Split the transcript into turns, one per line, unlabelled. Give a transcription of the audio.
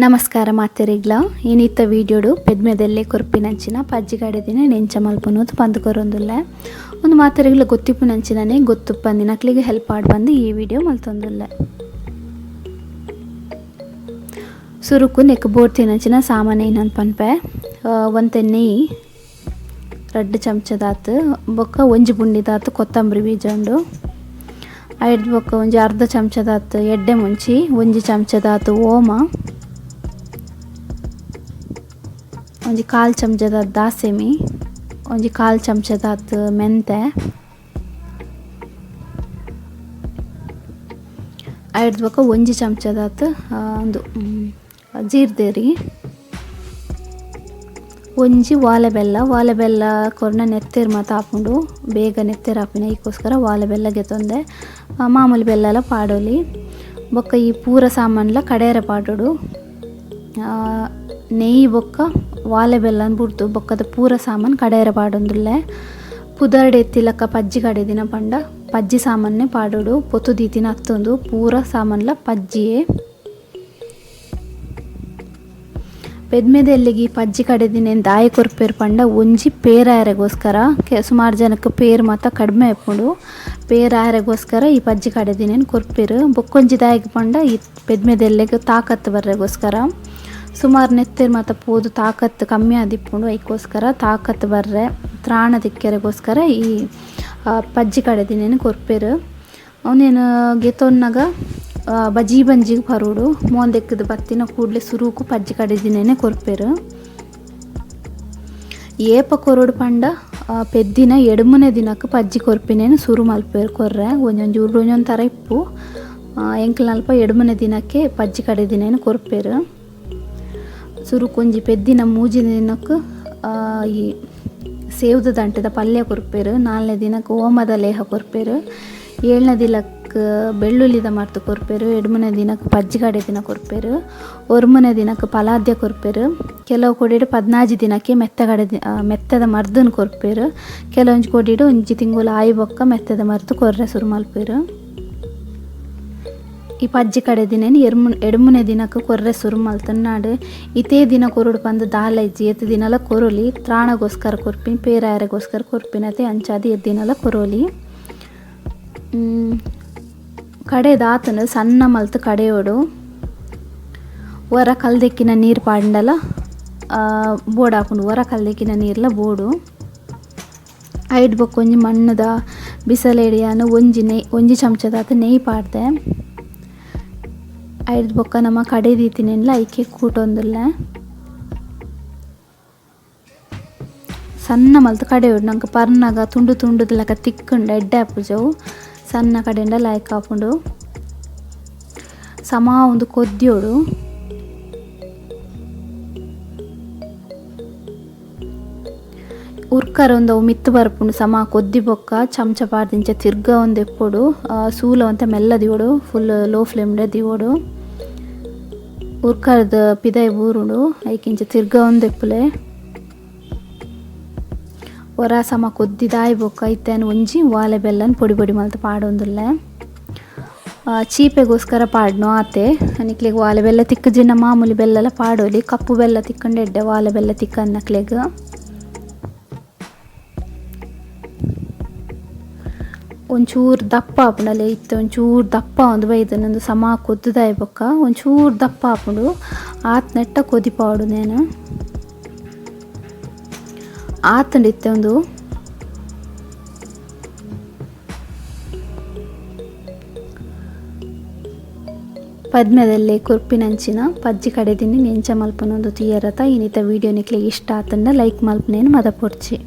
ನಮಸ್ಕಾರ ಮಾತೆರಿಗ್ಲ ಏನಿತ್ತ ವಿಡಿಯೋಡು ಪೆದ್ಮೆದಲ್ಲೇ ಕೊರ್ಪಿನಂಚಿನ ಪಜ್ಜಿಗಡೆ ದಿನ ನೆಂಚ ಮಲ್ಪನೋದು ಬಂದು ಕೊರೊಂದುಲ್ಲ ಒಂದು ಮಾತೆರಿಗ್ಲ ಗೊತ್ತಿಪ್ಪುನಂಚಿನನೇ ಗೊತ್ತುಪ್ಪಂದಿನಕ್ಲಿಗೆ ಹೆಲ್ಪ್ ಆಡ್ ಬಂದು ಈ ವಿಡಿಯೋ ಮಲ್ತೊಂದುಲ್ಲ. ಸುರುಕು ನೆಕ್ ಬೋರ್ತಿನಂಚಿನ ಸಾಮಾನು ಏನಂತ ಪನ್ಪೆ ಒಂತೆ ನೆಯ್ಯಿ ರಡ್ಡು ಚಮಚದಾತು ಬೊಕ್ಕ ಒಂಜಿ ಬುಂಡಿದಾತು ಕೊತ್ತಂಬರಿ ಬೀಜ ಉಂಡು ಐದು ಬೊಕ್ಕ ಒಂಜಿ ಅರ್ಧ ಚಮಚದಾತು ಎಡ್ಡೆ ಮುಂಚಿ ಒಂಜಿ ಚಮಚದಾತು ಓಮ ಒಂಜಿ ಕಾಲು ಚಮಚದ ದಾಸೆಮಿ ಒಂಜಿ ಕಾಲು ಚಮಚದಾತು ಮೆಂತೆ ಐದು ಬೊಕ್ಕ ಒಂಜಿ ಚಮಚದಾತು ಒಂದು ಜೀರ್ದೇರಿ ಒಂಜಿ ವಾಲೆ ಬೆಲ್ಲ ವಾಲೆ ಬೆಲ್ಲ ಕೊರ್ನ ನೆತ್ತೆರ್ ಮಾತ ಆಪುಂಡು ಬೇಗ ನೆತ್ತೆರ್ ಆಪಿನ ಐಕೋಸ್ಕರ ವಾಲೆ ಬೆಲ್ಲ ಗೆತೊಂದೆ ಮಾಮೂಲಿ ಬೆಲ್ಲಲ ಪಾಡೊಲಿ ಬೊಕ್ಕ ಈ ಪೂರ ಸಾಮಾನ್ಲ ಕಡೆಯರ ಪಾಡೊಡು ನೆಯ್ಯಿ ಬೊಕ್ಕ ವಾಲೆ ಬೆಲ್ಲನ್ ಬುಡ್ದು ಬೊಕ್ಕದ ಪೂರ ಸಾಮಾನು ಕಡೆಯರ ಪಾಡೊಂದುಲ್ಲೆ ಪುದರ್ಡ್ ಎತ್ತಿಲಕ್ಕ ಪಜ್ಜಿ ಕಡೆದಿನ ಪಂಡ ಪಜ್ಜಿ ಸಾಮಾನ್ನೇ ಪಾಡೊಡು ಪೊತ್ತು ದೀತಿನ ಅತ್ತೊಂದು ಪೂರ ಸಾಮಾನ್ಲ ಪಜ್ಜಿಯೇ ಪೆದ್ಮೆದೆಲ್ಲಿಗೆ ಪಜ್ಜಿ ಕಡೆದಿನ ದಾಯಿ ಕೊರ್ಪೇರು ಪಂಡ ಒಂಜಿ ಪೇರಾಯರೆಗೋಸ್ಕರ ಸುಮಾರು ಜನಕ್ಕೆ ಪೇರು ಮಾತ ಕಡಿಮೆ ಆಪುಂಡು ಪೇರಾಯರೆಗೋಸ್ಕರ ಈ ಪಜ್ಜಿ ಕಡೆದಿನೇನು ಕೊರ್ಪೇರು ಬೊಕ್ಕೊಂಜಿ ದಾಯಿಗೆ ಪಂಡ ಈ ಪೆದ್ಮೆದೆಲ್ಲೆಗ್ ತಾಕತ್ತು ಬರ್ರೆಗೋಸ್ಕರ ಸುಮಾರು ನೆತ್ತೆರ್ ಮಾತ ಪೋದು ತಾಕತ್ತು ಕಮ್ಮಿ ಆದಿಪ್ಪುಂಡು ಐಕೋಸ್ಕರ ತಾಕತ್ತು ಬರ್ರೆ ತ್ರಾಣ ತಿಕ್ಕೆರೆಗೋಸ್ಕರ ಈ ಪಜ್ಜಿ ಕಡೆದಿನೇನು ಕೊರ್ಪೇರು ಅವನೇನು ಗೆತೊನ್ನಗ ಬಜಿ ಬಂಜಿಗೆ ಪರೋಡು ಮೋಂದೆಕ್ಕದ ಬತ್ತಿನ ಕೂಡಲೇ ಸುರುಕು ಪಜ್ಜಿ ಕಡೆದಿನೇನೆ ಕೊರ್ಪೇರು ಏಪ ಕೊರೋಡು ಪಂಡ ಪೆದ್ದಿನ ಎಡ್ಮುನೆ ದಿನಕ್ಕೆ ಪಜ್ಜಿ ಕೊರ್ಪಿನೇನು ಸುರು ಮಲ್ಪೇರು ಕೊರ್ರೆ ಒಂಜೊಂಜಿ ಊರು ಒಂಜೊಂದು ಥರ ಇಪ್ಪು ಎಂಕ್ಲಲ್ಪ ಎಡ್ಮುನೆ ದಿನಕ್ಕೆ ಪಜ್ಜಿ ಕಡೆದಿನೇನು ಕೊರ್ಪೇರು ಸುರುಕು ಒಂಜಿ ಪೆದ್ದಿನ ಮೂಜಿ ದಿನಕ್ಕೆ ಈ ಸೇವ್ದ ದಂಟದ ಪಲ್ಯ ಕೊರ್ಪೇರು ನಾಲ್ನೇ ದಿನಕ್ಕೆ ಓಮದ ಲೇಹ ಕೊರ್ಪೇರು ಏಳನೇ ದಿನಕ್ಕೆ ಬೆಳ್ಳುಳ್ಳಿದ ಮರ್ತು ಕೊರ್ಪೇರು ಎಡ್ಮನೇ ದಿನಕ್ಕೆ ಪಜ್ಜಿಗಡೆ ದಿನ ಕೊರ್ಪೇರು ಒರ್ಮನೇ ದಿನಕ್ಕೆ ಪಲಾದ್ಯ ಕೊರ್ಪೇರು ಕೆಲವು ಕೊಡಿಡು ಪದ್ನಾಜಿ ದಿನಕ್ಕೆ ಮೆತ್ತಗಡೆ ಮೆತ್ತದ ಮರ್ದನ್ ಕೊರ್ಪೇರು ಕೆಲವೊಂಜಿ ಕೊಡಿಡು ಒಂಜಿ ತಿಂಗಳು ಆಯಿ ಬೊಕ್ಕ ಮೆತ್ತದ ಮರ್ದು ಕೊರ್ರೆ ಸುರು ಮಲ್ಪೇರು ಈ ಪಜ್ಜಿ ಕಡೆ ದಿನ ಎಡ್ಮುನೆ ದಿನಕ್ಕೆ ಕೊರ್ರೆ ಸುರು ಮಲ್ತನ್ನಾಡು ಇತೇ ದಿನ ಕೊರಡು ಪಂದು ದಾಲ ಇಜ್ಜಿ ಎತ್ತು ದಿನಲ ಕೊರೊಲಿ ತ್ರಾಣಗೋಸ್ಕರ ಕೊರ್ಪಿನ ಪೇರಾಯರೆಗೋಸ್ಕರ ಕೊರ್ಪಿನತೆ ಅಂಚಾದಿ ಎತ್ತು ದಿನಲ ಕೊರೊಲಿ ಕಡೆದಾತನು ಸಣ್ಣ ಮಲ್ತು ಕಡೆಯೋಡು ಒರ ಕಲ್ದೆಕ್ಕಿನ ನೀರು ಪಾಂಡಲ ಬೋಡು ಹಾಕೊಂಡು ಒರ ಕಲ್ದೆಕ್ಕಿನ ನೀರ್ಲ ಬೋಡು ಐಡ್ ಬೊಕ್ಕ ಒಂಜಿ ಮಣ್ಣದ ಬಿಸಲೇಡಿಯಾನು ಒಂಜಿ ನೆಯ್ ಒಂಜಿ ಚಮಚದಾತ ನೆಯ್ ಪಾಡ್ದೆ ಐದು ಬೊಕ್ಕ ನಮ್ಮ ಕಡೆ ದೀತಿನೆಲ್ಲ ಐಕೆ ಕೂಟೊಂದುಲ್ಲ ಸಣ್ಣ ಮಲ್ತು ಕಡೆಯೋಡು ನಂಗೆ ಪರ್ನಾಗ ತುಂಡು ತುಂಡುದಲಕ ತಿಕ್ಕುಂಡು ಎಡ್ಡೆ ಆಪುಜವು ಸಣ್ಣ ಕಡೆಯಿಂದ ಲಾಯ್ಕ್ ಆಪುಂಡು ಸಮ ಒಂದು ಕೊದ್ಯೋಡು ಉರ್ಕರ ಒಂದು ಅವು ಮಿತ್ತು ಬರ್ಪುಂಡು ಸಮ ಕೊದ್ದಿ ಬೊಕ್ಕ ಚಮಚ ಪಾಡ್ದಿಂಚ ತಿರ್ಗ ಒಂದು ಎಪ್ಪೊಡು ಸೂಲ ಅಂತ ಮೆಲ್ಲ ದಿವೋಡು ಫುಲ್ ಲೋ ಫ್ಲೇಮ್ಡೆ ದಿವೋಡು ಉರ್ಕರದ ಪಿದೈ ಬೂರುಂಡು ಐಕಿಂಚ ತಿರ್ಗ ಒಂದು ಎಪ್ಪುಲೆ ಒರ ಸಮ ಕೊದ್ದಿದಾಯಿ ಬೊಕ್ಕ ಇತ್ತೇನು ಒಂಜಿ ವಾಲೆ ಬೆಲ್ಲನ್ ಪೊಡಿ ಪೊಡಿ ಮಲ್ತು ಪಾಡೊಂದುಲ್ಲೆ ಚೀಪೆಗೋಸ್ಕರ ಪಾಡ್ನು ಆತೆ ನಿಕ್ಲೆಗ್ ವಾಲೆ ಬೆಲ್ಲ ತಿಕ್ಕ ಜಿನ್ನ ಮಾಮೂಲಿ ಬೆಲ್ಲಲ ಪಾಡೋಲಿ ಕಪ್ಪು ಬೆಲ್ಲ ತಿಕ್ಕಂಡು ಎಡ್ಡೆ ವಾಲೆ ಬೆಲ್ಲ ತಿಕ್ಕನ್ನಕ್ಲೆಗ್ ಒಂಚೂರು ದಪ್ಪ ಆಪುಂಡಲೆ ಇತ್ತೆ ಒಂಚೂರು ದಪ್ಪ ಒಂದು ಬೈದನೊಂದು ಸಮ ಕೊದ್ದುದಾಯಿ ಬೊಕ್ಕ ಒಂಚೂರು ದಪ್ಪ ಆಪುಂಡು ಆತ್ ನೆಟ್ಟ ಕೊದಿಪಾಡು ನೇನು ಆತಂಡು ಇತ್ತೆ ಒಂದು ಪದ್ಮದಲ್ಲೇ ಕೊರ್ಪಿನಂಚಿನ ಪಜ್ಜಿ ಕಡೆದಿನಿ ನೆಂಚ ಮಲ್ಪನೊಂದು ತೀಯರತ ಇನ್ನಿತ ವಿಡಿಯೋ ನಿಕ್ಲೆಗ್ ಇಷ್ಟ ಆತಂಡ ಲೈಕ್ ಮಲ್ಪನೇನು ಮದಪೊಡ್ಚಿ.